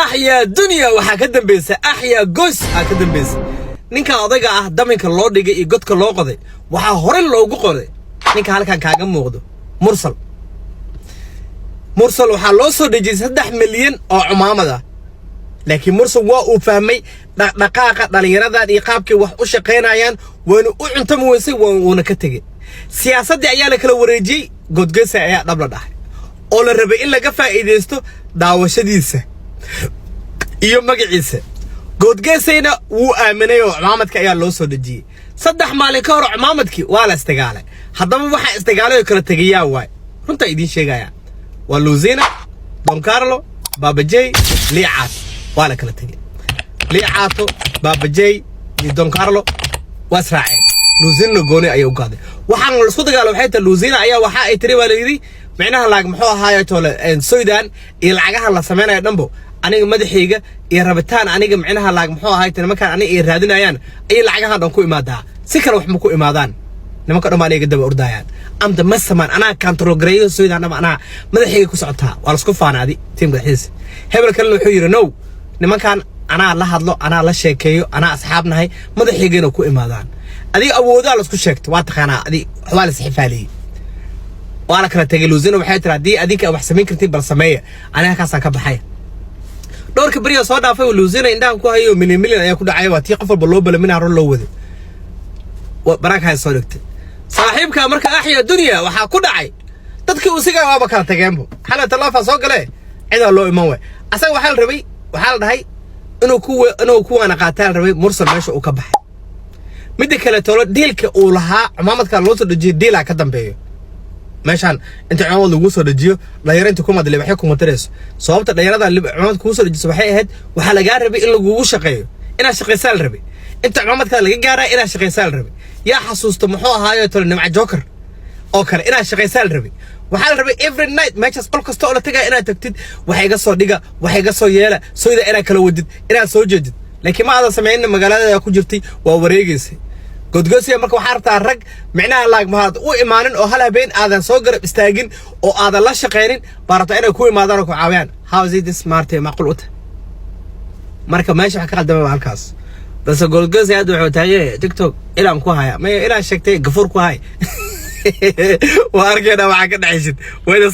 Axyaa Dunya waxaa ka dambaysa, Axyaa Goys aa ka dambaysa. Ninka odayga ah daminka loo dhigay iyo godka loo qoday waxaa horey loogu qoday ninka halkan kaaga muuqdo, Mursal. Mursal waxaa loo soo dhejiyey 3 milyan oo cumaamad ah, laakiin Mursal waa uu fahmay dhaqdhaqaaqa dhallinyaradan iyo qaabkay wax u shaqaynayaan, waana u cuntami weysay, wuuna ka tegey. Siyaasaddii ayaa la kala wareejiyey. Godgesa ayaa dhab la dhahay oo la rabay in laga faa'iidaysto daawashadiisa iyo magaciisa. Goodgeesayna wuu aaminay oo cumaamadka ayaa loo soo dhejiyey. 3 maalin ka hor cumaamadkii waa la isdagaalay. Haddaba waxaa isdagaalay oo kala tegayaa waay, runtaa idiin sheegaya, waa Luzina, Don Carlo, Baabajey, Liicaat. Waa la kala tegey. Liicaato, Baabajey iyo Don Carlo waa israaceen, Luzinana gooni ayay u gaaday. Waxaan la isku dagaalay waxay tahay, Luzina ayaa waxa ay tiri, baa la yidhi, micnaha laag muxuu ahaaye tole soydan iyo lacagaha la samaynayo dhanbo aniga madaxayga iyo rabitaan aniga, micnaha laag muxuu ahaay, nimankaan aniga ay raadinayaan ayay lacagahan dhan ku imaadaa, si kale wax ma ku imaadaan. Nimanka dhan baa aniga daba ordayaan amda masaman, anaa control gareeyo soydan dhan, anaa madaxayga ku socotaa. Waa lasku faanaadi tiimka dhexdiisa. Hebel kalena wuxuu yidhi, "No, nimankan anaa la hadlo, anaa la sheekeeyo, anaa asxaab nahay, madaxaygana ku imaadaan." Adiga awoodaa laisku sheegto, waa taqaanaa, adi waxbaa la isxifaaliyey, waa la kala tegay. Luzina waxay tiri, "Haddii adinka wax samayn kartiin, bal sameeya, aniga halkaasaan ka baxay." Dhowrka beriya soo dhaafay Luzina indhahan ku hayo, milyan milyan ayaa ku dhacay. Waa tii qof walba loo balaminaa, run loo waday baraanka soo dhigtay saaxiibka. Marka Axya Dunya waxaa ku dhacay, dadkii uu sigaa waaba kala tageenbo. Xalay talaafa soo galee, cidaa loo iman way. Asaga waxaa la rabay, waxaa la dhahay inuu kuwaana qaataa la rabay. Mursal meesha uu ka baxay. Midda kale tolo, dealka uu lahaa cumaamadka loo soo dejiyay, dealaa ka dambeeyo meeshaan. Inta cumaamad lagu soo dejiyo, dhalinyaro inta ku madle waxay kuma tarayso. Sababta dhalinyarada cumaamad kugu soo dejiso waxay ahayd, waxaa lagaa rabay in lagugu shaqeeyo, inaad shaqaysaa la rabay. Inta cumamadka laga gaaraa, inaad shaqaysaa la rabay. Yaa xasuusta muxuu ahaayo tolo Nimca Joker oo kale? Inaad shaqaysaa la rabay. Waxaa la rabay every night meeshaas qol kasta oo la tagaya inaad tagtid, waxa iga soo dhiga, waxa iga soo yeela, soyda inaad kala wadid, inaad soo jeedid, laakiin ma aadan samaynin. Magaalada ku jirtay waa wareegaysay godgosiya. Marka waxaa rabtaa rag micnaha laag mahaad u imaanin oo hal habeen aadan soo garab istaagin oo aadan la shaqaynin baa rabtaa inay ku imaadaan oo ku caawiyaan. How is it this maartay macquul u tahay? Marka meesha wax ka qaldamay waa halkaas. Balse Godgosi hadda wuxuu taagay TikTok ilaan ku haya, maya ilaan sheegtay gafuur ku hay. Waa arkaynaa waxaa ka dhexaysid wayda.